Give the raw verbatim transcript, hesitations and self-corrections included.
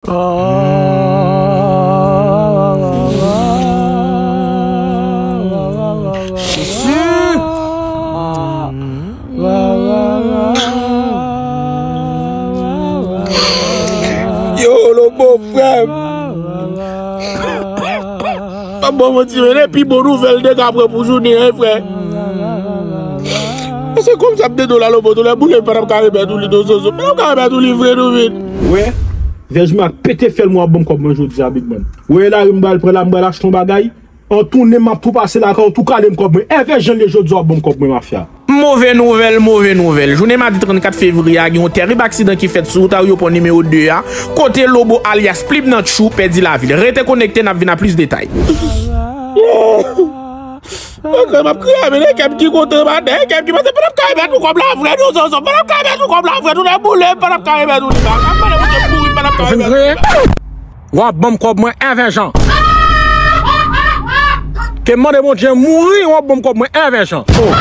Yo, Lobo, frè m. Bon, bon, ti men, epi bon nouvèl de ka pran pou jounen an, frè. Paske kòm sa ap de dola, Lobo, dola boule, m pa t ap ka remèt ou li, non, Zozo. M pa t ap ka remèt ou li vre, non, vin. Wè, vèj mwen ap pete fyèl mwen, w ap ban m kòb mwen jodi a, big man. Wè, lari m pral pran la, m pral achte yon bagay. An tounen, m ap tou pase lakay ou, tou kale m kòb mwen. Envè jan l ye jodi a, w ap ban m kòb mwen, mafya. Move nouvèl, move nouvèl. Jounen madi trannkat fevriye a, gen yon tèrib aksidan ki fèt sou wout aryopò nimewo de a, kote Lobo alyas Plib nan Tchou pèdi lavi l. Rete konekte, n ap vin ak plis detay. Yo, m ap kriye, men e kè m ki kontan, maten, e kè m ki pase, pa t ap ka remèt ou kòb la vre, non, Zozo, pa t ap ka remèt ou kòb la vre, nou nan boule, pa t ap ka remèt ou li, pa t ap ka remèt ou li, pa t ap ka remèt ou li. W ap ban m kòb mwen envè jan. Ke m mande Bondye mouri, w ap ban m kòb mwen envè jan. Oh.